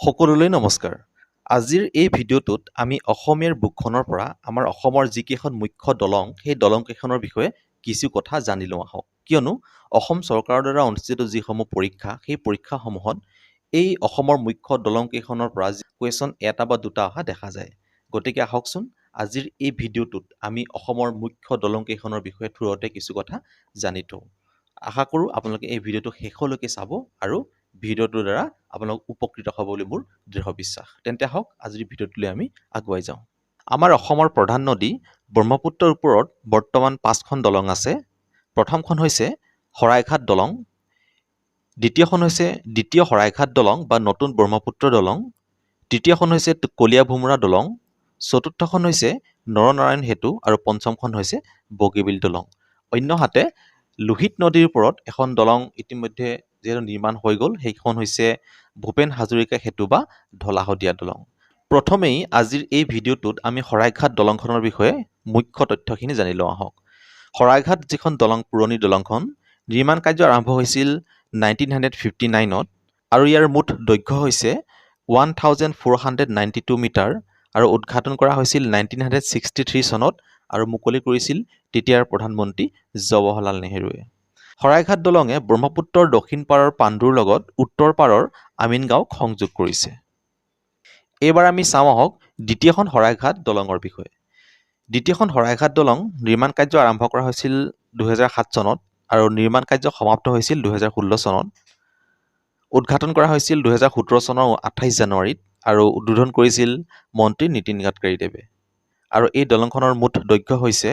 সকলোলৈ নমস্কাৰ। আজিৰ এই ভিডিঅ'টোত আমি অসমীয়াৰ বুকখনৰ পৰা আমাৰ অসমৰ যিকেইখন মুখ্য দলং, সেই দলংকেইখনৰ বিষয়ে কিছু কথা জানি লওঁ আহক। কিয়নো অসম চৰকাৰৰ দ্বাৰা অনুষ্ঠিত যিসমূহ পৰীক্ষা, সেই পৰীক্ষাসমূহত এই অসমৰ মুখ্য দলংকেইখনৰ পৰা কুৱেশ্যন এটা বা দুটা অহা দেখা যায়। গতিকে আহকচোন, আজিৰ এই ভিডিঅ'টোত আমি অসমৰ মুখ্য দলংকেইখনৰ বিষয়ে থোৰতে কিছু কথা জানি থওঁ। আশা কৰোঁ আপোনালোকে এই ভিডিঅ'টো শেষলৈকে চাব আৰু ভিডিঅ'টোৰ দ্বাৰা আপোনালোক উপকৃত হ'ব বুলি মোৰ দৃঢ় বিশ্বাস। তেন্তে আহক, আজিৰ ভিডিঅ'টোলৈ আমি আগুৱাই যাওঁ। আমাৰ অসমৰ প্ৰধান নদী ব্ৰহ্মপুত্ৰৰ ওপৰত বৰ্তমান পাঁচখন দলং আছে। প্ৰথমখন হৈছে শৰাইঘাট দলং, দ্বিতীয়খন হৈছে দ্বিতীয় শৰাইঘাট দলং বা নতুন ব্ৰহ্মপুত্ৰ দলং, তৃতীয়খন হৈছে কলীয়াভোমোৰা দলং, চতুৰ্থখন হৈছে নৰনাৰায়ণ সেতু আৰু পঞ্চমখন হৈছে বগীবিল দলং। অন্যহাতে লোহিত নদীৰ ওপৰত এখন দলং ইতিমধ্যে যিহেতু নিৰ্মাণ হৈ গ'ল, সেইখন হৈছে ভূপেন হাজৰিকা সেতু বা ঢলা শদিয়া দলং। প্ৰথমেই আজিৰ এই ভিডিঅ'টোত আমি শৰাইঘাট দলংখনৰ বিষয়ে মুখ্য তথ্যখিনি জানি লওঁ আহক। শৰাইঘাট যিখন দলং, পুৰণি দলংখন নিৰ্মাণ কাৰ্য আৰম্ভ হৈছিল 1959ত আৰু ইয়াৰ মুঠ দৈৰ্ঘ্য হৈছে 1492 meter আৰু উদ্ঘাটন কৰা হৈছিল 1963 চনত আৰু মুকলি কৰিছিল তেতিয়াৰ প্ৰধানমন্ত্ৰী জৱাহৰলাল নেহেৰুৱে। শৰাইঘাট দলঙে ব্ৰহ্মপুত্ৰৰ দক্ষিণ পাৰৰ পাণ্ডুৰ লগত উত্তৰ পাৰৰ আমিনগাঁওক সংযোগ কৰিছে। এইবাৰ আমি চাওঁ আহক দ্বিতীয়খন শৰাইঘাট দলঙৰ বিষয়ে। দ্বিতীয়খন শৰাইঘাট দলং নিৰ্মাণ কাৰ্য আৰম্ভ কৰা হৈছিল 2007 চনত আৰু নিৰ্মাণ কাৰ্য সমাপ্ত হৈছিল 2016 চনত। উদ্ঘাটন কৰা হৈছিল 2017 চনৰ 28 জানুৱাৰীত আৰু উদ্বোধন কৰিছিল মন্ত্ৰী নীতিন গাডকাৰীদেৱে। আৰু এই দলংখনৰ মুঠ দৈৰ্ঘ্য হৈছে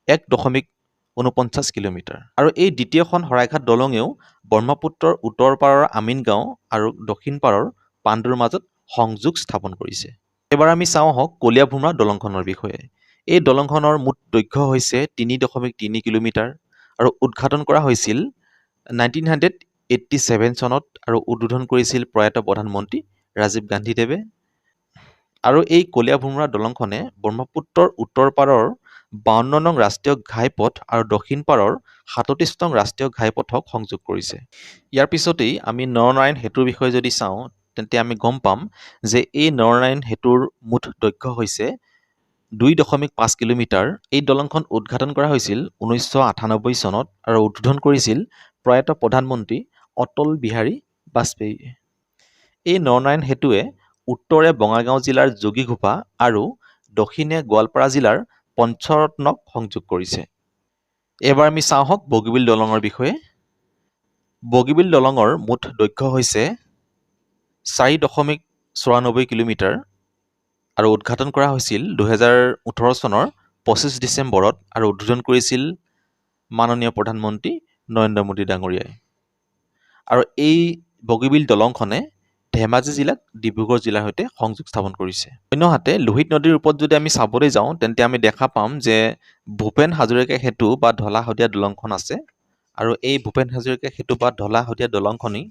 1.49 কিলোমিটাৰ। আৰু এই দ্বিতীয়খন শৰাইঘাট দলঙেও ব্ৰহ্মপুত্ৰৰ উত্তৰ পাৰৰ আমিনগাঁও আৰু দক্ষিণ পাৰৰ পাণ্ডুৰ মাজত সংযোগ স্থাপন কৰিছে। এইবাৰ আমি চাওঁ আহক কলীয়াভোমোৰা দলংখনৰ বিষয়ে। এই দলংখনৰ মুঠ দৈৰ্ঘ্য হৈছে 3.3 কিলোমিটাৰ আৰু উদ্ঘাটন কৰা হৈছিল 1987 চনত আৰু উদ্বোধন কৰিছিল প্ৰয়াত প্ৰধানমন্ত্ৰী ৰাজীৱ গান্ধীদেৱে। আৰু এই কলীয়াভোমোৰা দলংখনে ব্ৰহ্মপুত্ৰৰ উত্তৰ পাৰৰ 52 নং ৰাষ্ট্ৰীয় ঘাইপথ আৰু দক্ষিণ পাৰৰ 37 নং ৰাষ্ট্ৰীয় ঘাইপথক সংযোগ কৰিছে। ইয়াৰ পিছতেই আমি নৰনাৰায়ণ সেতুৰ বিষয়ে যদি চাওঁ, তেন্তে আমি গম পাম যে এই নৰনাৰায়ণ সেতুৰ মুঠ দৈৰ্ঘ্য হৈছে 2.5 কিলোমিটাৰ। এই দলংখন উদ্ঘাটন কৰা হৈছিল 1998 চনত আৰু উদ্বোধন কৰিছিল প্ৰয়াত প্ৰধানমন্ত্ৰী অটল বিহাৰী বাজপেয়ীয়ে। এই নৰনাৰায়ণ সেতুৱে উত্তৰে বঙাইগাঁও জিলাৰ যোগীঘোপা আৰু দক্ষিণে গোৱালপাৰা জিলাৰ পঞ্চৰত্নক সংযোগ কৰিছে। এইবাৰ আমি চাওঁ আহক বগীবিল দলঙৰ বিষয়ে। বগীবিল দলঙৰ মুঠ দৈৰ্ঘ্য হৈছে 4.94 কিলোমিটাৰ আৰু উদ্ঘাটন কৰা হৈছিল 2018 চনৰ 25 ডিচেম্বৰত আৰু উদ্বোধন কৰিছিল মাননীয় প্ৰধানমন্ত্ৰী নৰেন্দ্ৰ মোদী ডাঙৰীয়াই। আৰু এই বগীবিল দলংখনে ধেমাজি জিলাক ডিব্ৰুগড় জিলাৰ সৈতে সংযোগ স্থাপন কৰিছে। অন্যহাতে লোহিত নদীৰ ওপৰত যদি আমি চাবলৈ যাওঁ, তেন্তে আমি দেখা পাম যে ভূপেন হাজৰিকা সেতু বা ঢলা শদিয়া দলংখন আছে। আৰু এই ভূপেন হাজৰিকা সেতু বা ঢলা শদিয়া দলংখনি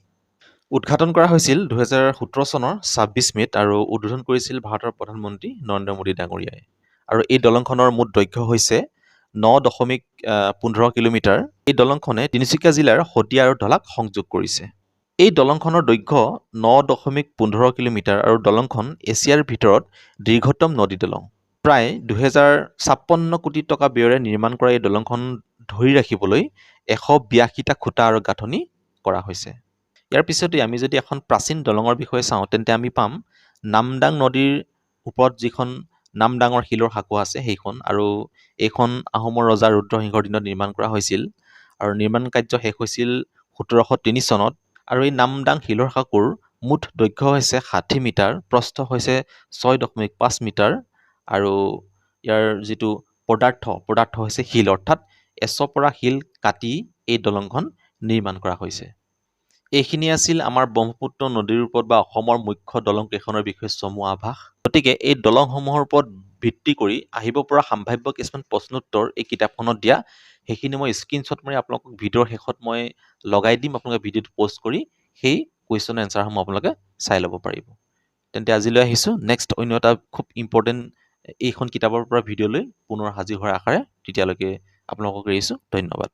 উদ্ঘাটন কৰা হৈছিল 2017 চনৰ 26 মে'ত আৰু উদ্বোধন কৰিছিল ভাৰতৰ প্ৰধানমন্ত্ৰী নৰেন্দ্ৰ মোদী ডাঙৰীয়াই। আৰু এই দলংখনৰ মুঠ দৈৰ্ঘ্য হৈছে 9.15 কিলোমিটাৰ। এই দলংখনে তিনিচুকীয়া জিলাৰ শদিয়া আৰু ঢলাক সংযোগ কৰিছে। এই দলংখনৰ দৈৰ্ঘ্য 9.15 কিলোমিটাৰ আৰু দলংখন এছিয়াৰ ভিতৰত দীৰ্ঘতম নদী দলং। প্ৰায় 2056 কোটি টকা ব্যয়েৰে নিৰ্মাণ কৰা এই দলংখন ধৰি ৰাখিবলৈ 182টা খুঁটা আৰু গাঁথনি কৰা হৈছে। ইয়াৰ পিছতে আমি যদি এখন প্ৰাচীন দলঙৰ বিষয়ে চাওঁ, তেন্তে আমি পাম নামদাং নদীৰ ওপৰত যিখন নামদাঙৰ শিলৰ সাঁকো আছে সেইখন। আৰু এইখন আহোমৰ ৰজা ৰুদ্ৰসিংহৰ দিনত নিৰ্মাণ কৰা হৈছিল আৰু নিৰ্মাণ কাৰ্য শেষ হৈছিল 1703 চনত। আৰু এই নামদাং শিলৰ সাঁকোৰ মুঠ দৈৰ্ঘ্য হৈছে 60 মিটাৰ, প্ৰস্থ হৈছে 6.5 মিটাৰ আৰু ইয়াৰ যিটো পদাৰ্থ হৈছে শিল, অৰ্থাৎ এচপৰা শিল কাটি এই দলংখন নিৰ্মাণ কৰা হৈছে। এইখিনি আছিল আমাৰ ব্ৰহ্মপুত্ৰ নদীৰ ওপৰত বা অসমৰ মুখ্য দলং কেইখনৰ বিষয়ে চমু আভাস। গতিকে এই দলংসমূহৰ ওপৰত ভিত্তি কৰি আহিব পৰা সাম্ভাব্য কিছুমান প্ৰশ্নোত্তৰ এই কিতাপখনত দিয়া, সেইখিনি মই স্ক্ৰীনশ্বট মাৰি আপোনালোকক ভিডিঅ'ৰ শেষত মই লগাই দিম। আপোনালোকে ভিডিঅ'টো প'ষ্ট কৰি সেই কুৱেশ্যন এনচাৰসমূহ আপোনালোকে চাই ল'ব পাৰিব। তেন্তে আজিলৈ আহিছোঁ। নেক্সট অন্য এটা খুব ইম্পৰ্টেণ্ট এইখন কিতাপৰ পৰা ভিডিঅ' লৈ পুনৰ হাজিৰ হোৱাৰ আশাৰে তেতিয়ালৈকে আপোনালোকক এৰিছোঁ। ধন্যবাদ।